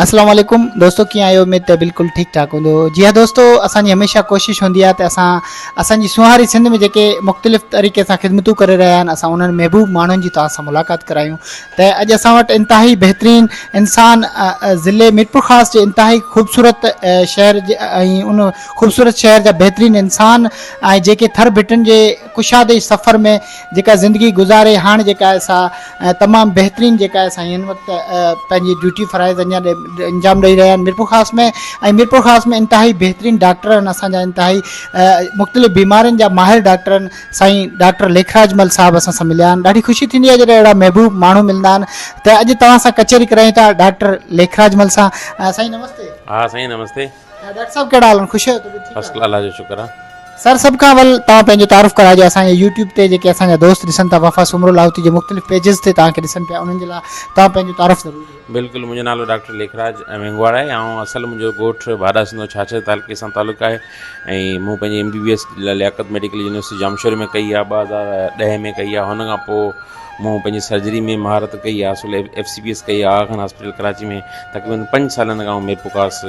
اسلام عليڪم دوستو ڪيئن آهيو اميد ته بلڪل ٺيڪ ٺاڪ هوندو جي ها دوستو اسان جي هميشه ڪوشش هوندي آهي ته اسان اسان جي سونهاري سنڌ ۾ جيڪي مختلف طريقي سان خدمتون ڪري رهيا آهن اسان انهن محبوب ماڻهن جي توهان سان ملاقات ڪرايون ته اڄ اسان وٽ انتهائي بهترين انسان ضلعي ميرپورخاص جي انتهائي خوبصورت شهر جي ۽ ان خوبصورت شهر جا بهترين انسان ۽ جيڪي ٿر ڀٽن جي ڪشادي سفر ۾ جيڪا زندگي گذاري هاڻ جيڪا آهي سا تمام بهترين جيڪا آهي سائين هن وقت پنهنجي ڊيوٽي فرائض اڃا انجام ڏئي رهيا آهن ميرپورخاص ۾ ۽ ميرپورخاص ۾ انتهائي بهترين ڊاڪٽر آهن اسان جا انتهائي مختلف بيمارين جا ماهر ڊاڪٽر آهن سائين ڊاڪٽر ليکراج مل صاحب اسان سان مليا آهن ڏاڍي خوشي ٿيندي آهي جڏهن اهڙا محبوب ماڻهو ملندا آهن ته اڄ توهان سان ڪچهري ڪرايون ٿا ڊاڪٽر ليکراج مل سان سائين نمستي. ها سائين نمستي. ڊاڪٽر صاحب ڪهڙا حال آهن خوش آهيو طبيعت ٺيڪ آهي فرسٽ الله جو شڪر آهي. سر سڀ کان اول توهان پنهنجو تعارف ڪرائجو اسان جي يوٽيوب تي جيڪي اسان جا دوست ڏسن ٿا وفا سومرو لاهوتي جي مختلف پيجز تي توهان کي ڏسن پيا انهن جي لاء توهان پنهنجو تعارف ضرور ڏيو. بلڪل منهنجو نالو ڊاڪٽر ليکراج مينگهواڙ آهي آئون اصل منهنجو ڳوٺ ڀاڏا سنڌو ڇاڇر تعلقي سان تعلق آهي ۽ مون پنهنجي M B B S Liaquat medical university Jamshoro ۾ ڪئي آهي 2010 ۾ ڪئي آهي هن کان پوء مون پنهنجي سرجري ۾ مهارت ڪئي آهي اصل ايف سي پي ايس ڪئي آهي آغا خان هاسپيٽل ڪراچي ۾ تقريبن پنج سالن کان آئون ميرپورخاص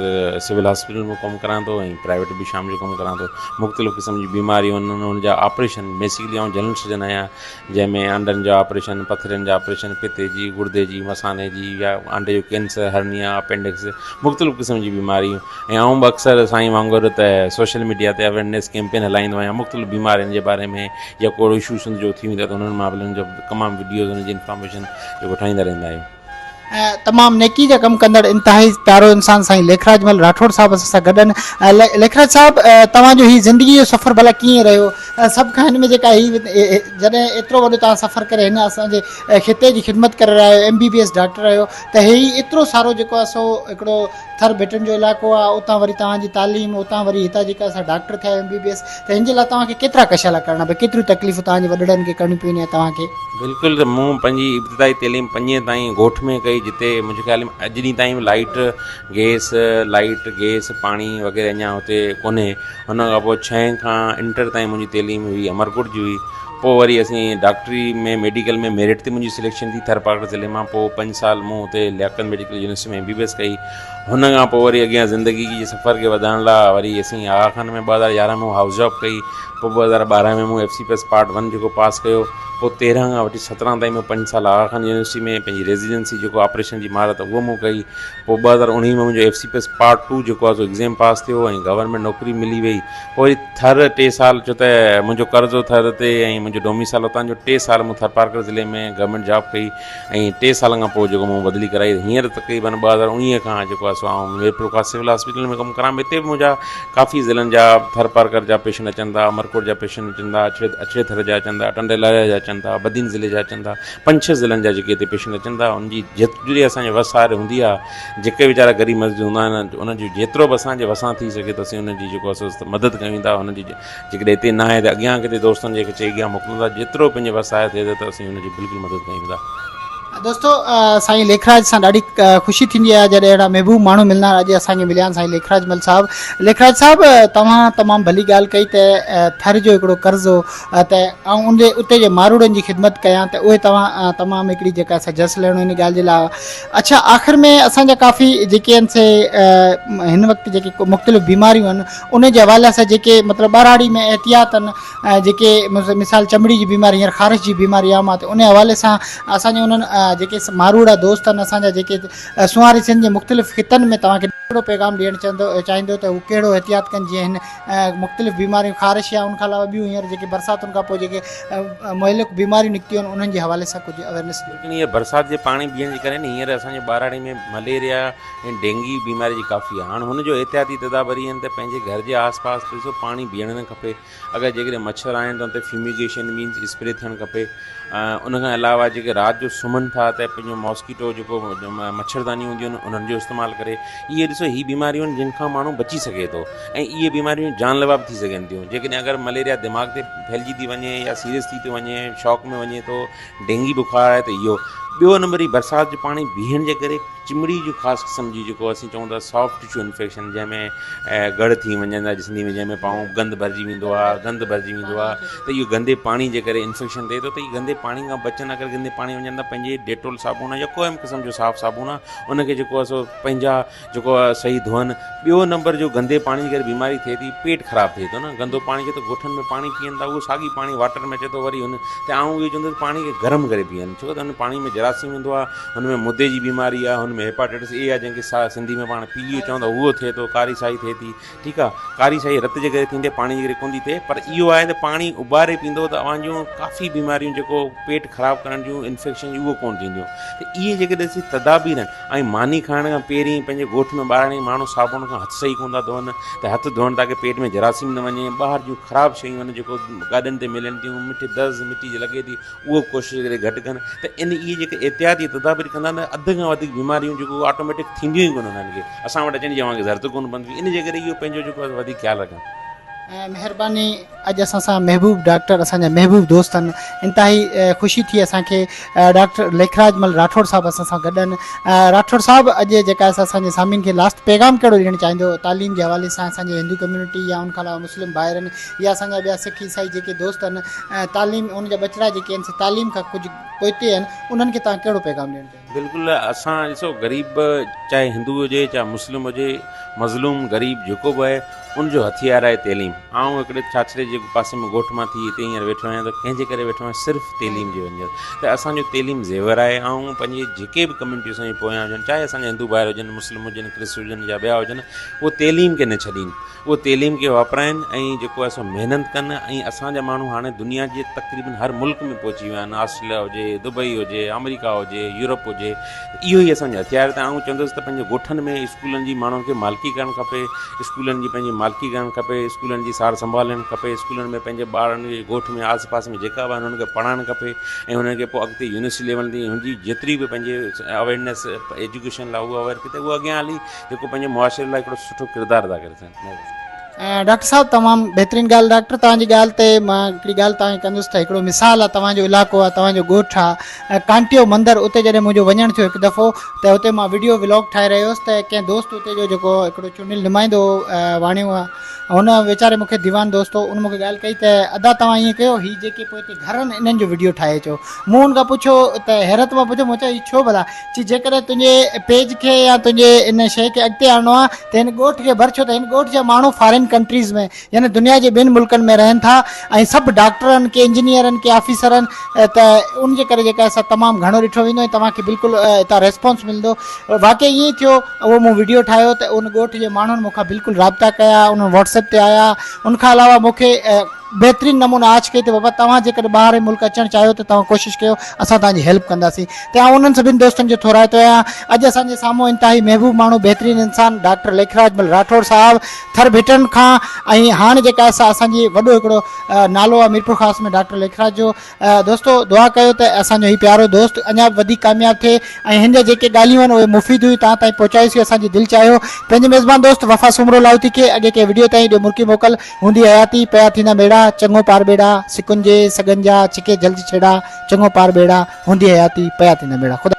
سول هاسپيٽل ۾ ڪم ڪران ٿو ۽ پرائيويٽ به شام جو ڪم ڪران ٿو مختلف قسم جون بيماريون آهن ان جا آپريشن بيسڪلي آئون جنرل سرجن آهيان جنهن ۾ آنڊن جا آپريشن پٿرين جا آپريشن پتي جي گردي جي مثاني جي يا آنڊي جو ڪينسر هرنيا اپينڊڪس مختلف قسم جي بيماريون ۽ آئون به اڪثر سائين وانگر ته سوشل ميڊيا تي اويرنيس ڪيمپين هلائيندو آهيان مختلف بيمارين جي باري ۾ يا ڪو اهڙو اشو سنڌ جو ٿي ويندو آهي ته انهن معاملن جو تمام وڊيوز ان جي انفارميشن جيڪو ٺاهيندا رهندا آهيون. تمام نيڪي جا ڪم ڪندڙ انتهائي پيارو انسان سائين ليکراج مل راٺوڙ صاحب اسان سان گڏ آهن. ليکراج صاحب توهان جو هي زندگي جو سفر ڀلا ڪيئن رهيو؟ سڀ کان هن ۾ جيڪا هي جڏهن ايترو وڏو توهان سفر ڪري هن اسان جي خطي جي خدمت ڪري رهيا آهيو M B B S doctor آهيو ته هي ايترو سارو جيڪو آهي سو هڪڙو ٿر ڀٽن جو علائقو آ اتان وري توهان جي تعليم اتان وري هتان جيڪا اسان ڊاڪٽر ٿيا آهيو ايم بي بي ايس ته هن جي لاء توهان کي ڪيترا ڪشالا ڪرڻا پيا ڪيتريون تڪليفون توهان جي وڏڙن کي ڪرڻيون پيون يا توهان کي. بلڪل ته مون پنهنجي ابتدائي تعليم پنجين تائين ڳوٺ ۾ ڪئي جتي منهنجي خيال ۾ اڄ ڏينهن تائين به لائيٽ گيس لائيٽ گيس پاڻي وغيره اڃا هتي ڪونهي ان کان پوء ڇهين کان انٽر تائين منهنجي تعليم هئي امرڪوٽ جي هئي پوء وري اسين ڊاڪٽري ۾ ميڊيڪل ۾ ميرٽ تي منهنجي سليڪشن ٿي ٿرپارڪر ضلعي مان پوء پنج سال مون اتي Liaquat medical university ۾ M B B S ڪئي هن کان پوء وري اڳيان زندگي جي سفر کي وڌائڻ لاء وري اسين آغا خان ۾ 2011 ۾ مون هائوس جاب ڪئي پوء 2012 ۾ مون F C P S part one جيڪو پاس ڪيو پوء 13 کان وٺي 17 تائين مون پنج سال آغا خان يونيورسٽي ۾ پنهنجي ريزيڊنسي جيڪو آپريشن جي مهارت اهو مون ڪئي پوء 2019 ۾ منهنجو F C P S part two جيڪو آهي سو ايگزيم پاس ٿيو ۽ گورنمينٽ نوڪري ملي وئي پوء وري ٿر ٽي سال ڇو ته منهنجو قرض هو ٿر تي ۽ منهنجو ڊوميسائل اتان جو ٽي سال مون ٿرپارڪر ضلعي ۾ گورنمينٽ جاب ڪئي ۽ ٽي سالن کان پوء جيڪو مون بدلي ڪرائي هينئر تقريبن 2019 کان جيڪو آهي سو آئون ميرپورخاص سول هاسپيٽل ۾ ڪم ڪران هتي به منهنجا ڪافي ضلعن جا ٿرپارڪر جا پيشنٽ اچن ٿا عمرڪوٽ جا پيشنٽ اچن ٿا اڇڙي ٿر جا اچن ٿا ٽنڊي الهيار جا اچن ٿا بدين ضلعي جا اچن ٿا پنج ڇهه ضلعن جا جيڪي هتي پيشنٽ اچن ٿا انهن جي جيتري اسان جي وس آهر هوندي آهي جيڪي ويچارا غريب مزدور هوندا آهن انهن جو جيترو به اسان جي وسان ٿي سگهي ٿو اسين انهن جي جيڪو آهي مدد ڪيون ٿا انهن جي جيڪڏهن هتي نه آهي ته اڳيان ڪٿي دوستن جي کي چئي اڳيان موڪلون ٿا جيترو پنهنجي وس آهر ٿئي ٿو ته اسين انهن جي بلڪل مدد ڪيون ٿا. دوستو سائين ليکراج سان ڏاڍي خوشي ٿيندي آهي جڏهن اهڙا محبوب ماڻهو ملندا آهن اڄ اسان کي مليا آهن سائين ليکراج مل صاحب ليکراج صاحب توهان تمام ڀلي ڳالهه ڪئي ته ٿر جو هڪڙو قرض هو ته آئون ان جي اتي جي ماروئڙن جي خدمت ڪيان ته اهي توهان تمام هڪڙي جيڪا سا جس لهڻو ان ڳالهه جي لاء اڇا آخر ۾ اسان جا ڪافي جيڪي آهن سي هن وقت جيڪي مختلف بيماريون آهن ان جي حوالي سان جيڪي مطلب ٻهراڙي ۾ احتياط آهن جيڪي مثال چمڙي جي بيماري هينئر خارش جي بيماري عام آهي ته ان حوالي سان اسان جي انهن جيڪي ماروئڙا دوست آهن اسان جا جيڪي سونهاري سنڌ جي مختلف خطن ۾ توهان کي ڪهڙو پيغام ڏيڻ چاهيندو ته هو ڪهڙو احتياط ڪن جيئن هن مختلف بيماريون خارش يا ان کان علاوه ٻيون هينئر جيڪي برساتن کان پوء جيڪي مهلڪ بيماريون نڪتيون آهن انهن جي حوالي سان ڪجهه اويرنيس ڏيو. ليڪن هينئر برسات جي پاڻي بيهڻ جي ڪري نه هينئر اسان جي ٻهراڙي ۾ مليريا ۽ ڊينگي بيماري جي ڪافي آهي هاڻ هن جو احتياطي تدابير هي آهن ته پنهنجي گهر جي آس پاس ڏسو پاڻي بيهڻ نه کپي اگر جيڪڏهن مڇر آهن ته ان تي فيوميگيشن مينز اسپري ٿيڻ کپي ان کان علاوه جيڪي رات جو سمهن ٿا ته پنهنجو ماسڪيٽو جيڪو مڇردانيون هونديون آهن انهن جو استعمال ڪري اهي ڏسو هي بيماريون آهن جن کان ماڻهو بچي سگهي ٿو ۽ اهي بيماريون جان ليوا به ٿي سگهن ٿيون جيڪڏهن اگر مليريا دماغ تي ڦهلجي ٿي وڃي يا سيريس ٿي ٿو وڃي شاڪ ۾ وڃي ٿو ڊينگي بخار آهي ته اهو ٻيو نمبر هي برسات جو پاڻي بيهڻ جي ڪري چمڙي جو خاص قسم جي جيڪو اسين چئون ٿا سافٽ ٽشو انفيڪشن جنهن ۾ ڳڙ ٿي وڃن ٿا سنڌي ۾ جنهن ۾ پائون گند ڀرجي ويندو آهي گند ڀرجي ويندو آهي ته اهو گندي پاڻي جي ڪري انفيڪشن ٿئي ٿو ته هي گندي پاڻي کان بچن اگر گندي پاڻي وڃن ته پنهنجي ڊيٽول صابڻ يا ڪوئي به قسم جو صاف صابڻ آهي ان کي جيڪو آهي سو پنهنجا جيڪو آهي صحيح ڌوئن ٻيو نمبر جو گندي پاڻي جي ڪري بيماري ٿئي ٿي پيٽ خراب ٿئي ٿو نه گندو پاڻي ڇو ته ڳوٺن ۾ پاڻي پيئن ٿا اهو ساڳي پاڻي واٽر ۾ اچي ٿو وري ان تي آئون اهو چوندس پاڻي کي گرم ڪري پيئن ڇو ته ان پاڻي ۾ جراثيم هوندو آهي هن ۾ مدي جي بيماري آهي هن ۾ هيپاٽائٽس اي آهي جنهن کي سا سنڌي ۾ پاڻ پيليو چون ٿا اهو ٿئي ٿو ڪاري سائي ٿئي ٿي ٺيڪ آهي ڪاري سائي رت جي ڪري ٿيندي پاڻي جي ڪري ڪونه ٿي ٿئي پر اهو آهي ته پاڻي اٻاري پيئندو ته اوهان جون ڪافي بيماريون جيڪو پيٽ خراب ڪرڻ جون انفيڪشن اهو ڪونه ٿينديون ته اهي جيڪي ڏسي تدابير آهن ۽ ماني کائڻ کان پهرين پنهنجي ڳوٺ ۾ ٻاراڻي ماڻهو صابڻ کان هٿ صحيح ڪونه ٿا ڌوئن ته هٿ ڌوئن تاڪه پيٽ ۾ جراثيم نه وڃي ٻاهر جون خراب شيون آهن جيڪو گاڏين تي ملن ٿيون مٺي دز مٽي جي لڳي ٿي اهو ڪوشش ڪري گهٽ ڪن ته ان اهي جيڪي احتياطي تدابير ڪندا نه اڌ کان وڌيڪ بيماريون جيڪو آٽوميٽڪ ٿينديون ئي ڪونه انهن کي اسان وٽ اچڻ جي اوهان کي ضرورت ڪونه پوندي ان جي ڪري اهو پنهنجو جيڪو آهي وڌيڪ خيال رکن. مهرباني اڄ اسان سان محبوب ڊاڪٽر اسان جا محبوب دوست آهن انتهائي خوشي ٿي اسان کي ڊاڪٽر ليکراج مل راٺوڙ صاحب اسان سان گڏ آهن راٺوڙ صاحب اڄ جيڪا اسان جي سامعين کي لاسٽ پيغام ڪهڙو ڏيڻ چاهيندو تعليم جي حوالي سان اسان جي هندو ڪميونٽي يا ان کان علاوه مسلم ڀائرن يا اسان جا ٻيا سک عيسائي جيڪي دوست آهن تعليم ان جا ٻچڙا جيڪي آهن سي تعليم کان ڪجهه پوئتي آهن انهن کي توهان ڪهڙو پيغام ڏيڻ چاهيندو. بلڪل اسان ڏسو غريب چاهي هندو هجي چاهي مسلم هجي مظلوم غريب جيڪو به آهي ان جو هٿيار آهي تعليم آئون هڪڙي ڇاڇري جي پاسي ۾ ڳوٺ مان ٿي هتي هينئر ويٺو آهيان ته ڪنهن جي ڪري ويٺو آهيان صرف تعليم جي وجه ته اسان جو تعليم زيور آهي آئون پنهنجي جيڪي به ڪميونٽي اسان جي پويان هجن چاهي اسان جا هندو ڀائر هجن مسلم هجن ڪرسچ هجن يا ٻيا هجن اهو تعليم کي نه ڇڏين اهو تعليم کي واپرائين ۽ جيڪو آهي سو محنت ڪن ۽ اسان جا ماڻهو هاڻي دنيا جي تقريبن هر ملڪ ۾ پهچي ويا آهن آسٽريليا هجي دبئي هجي آمريڪا هجي يورپ هجي اهو ئي اسان جو هٿيار ته آئون چوندس ته پنهنجي ڳوٺن ۾ اسڪولن جي ماڻهن کي مالڪي ڪرڻ کپي اسڪولن جي پنهنجي مالڪي ڪرڻ کپي اسڪولن جي سار سنڀال لهڻ کپي اسڪولن ۾ پنهنجي ٻارن کي ڳوٺ ۾ آس پاس ۾ جيڪا به آهن انهن کي پڙهائڻ کپي ۽ انهن کي پوء اڳتي يونيورسٽي ليول تي هن جي جيتري به پنهنجي اويرنيس ايجوڪيشن لاء اهو اوير ڪئي ته اهو اڳيان هلي جيڪو پنهنجي معاشري لاء هڪڙو سٺو ڪردار ادا ڪري سگهن. ڊاڪٽر صاحب تمام بهترين ڳالهه ڊاڪٽر توهان جي ڳالهه تي مان هڪڙي ڳالهه توهان کي ڪندس ته هڪڙو مثال آهي توهان جو علائقو آهي توهان جو ڳوٺ آهي ڪانٽيو مندر اتي جڏهن منهنجو وڃڻ ٿيو هڪ دفعو ته اتي مان وڊيو ولاگ ٺاهي رهيو هوس ته ڪنهن دوست اتي جو جيڪو هڪڙو چونڊيل نمائندو واڻيو آهي هن ويچاري مون کي ديوان دوست هو ان مون کي ڳالهه ڪئي ته ادا توهان ائين ڪيو هي جيڪي پوئتي گهر آهن انهن جو وڊيو ٺاهي اچو مون ان کان پڇيو ته حيرت مان پڇيو مون چيو هي ڇو ڀلا چي جيڪڏهن تنهنجي پيج کي يا تنهنجي ان شيء کي اڳتي آڻڻو آهي ته هن ڳوٺ کي ڀر ڇو ته هن ڳوٺ جا ماڻهو فارين ڪنٽريز ۾ يعني دنيا جي ٻين ملڪن ۾ رهن ٿا ۽ سڀ ڊاڪٽر آهن ڪي انجنيئر آهن ڪي آفيسر آهن ته ان جي ڪري جيڪا سا تمام گهڻو ڏٺو ويندو ۽ توهان کي بلڪل هتان ريسپانس ملندو واقعي ائين ئي ٿيو اهو مون وڊيو ٺاهيو ته ان ڳوٺ جي ماڻهن مون کان بلڪل رابطا ڪيا انهن واٽس ايپ تي آيا ان کان علاوه مون کي بهترين نموني آڇ ڪئي ته بابا توهان جيڪڏهن ٻاهرين ملڪ اچڻ چاهيو ته توهان ڪوشش ڪيو اسان توهان جي هيلپ ڪنداسين ته آئون انهن سڀني دوستن جو ٿورائتو آهيان اڄ اسان جي سامهون انتهائي محبوب ماڻهو بهترين انسان ڊاڪٽر ليکراج مل راٺوڙ صاحب ٿر ڀٽن کان ۽ هاڻ جيڪا سا اسان جي وڏو هڪڙو نالو آهي ميرپورخاص ۾ ڊاڪٽر ليکراج جو دوستو دعا ڪيو ته اسان جو هي پيارو دوست اڃا به وڌيڪ ڪامياب ٿئي ۽ هن جا جيڪي ڳالهيون آهن اهي مفيد هيون توهان تائين پهچايوسين اسان جي دل چاهيو پنهنجي ميزبان دوست وفا سومرو لاهوتي کي اڳي ڪنهن وڊيو تائين ڏيو مرڪي موڪل هوندي حياتي پيا ٿيندا ميڙا چڱو پار ٻيڙا سڪن جي سڳن جا ڇڪي جلد ڇيڙا چڱو پار ٻيڙا هوندي حياتي پيا ٿيندا ميڙا خدا.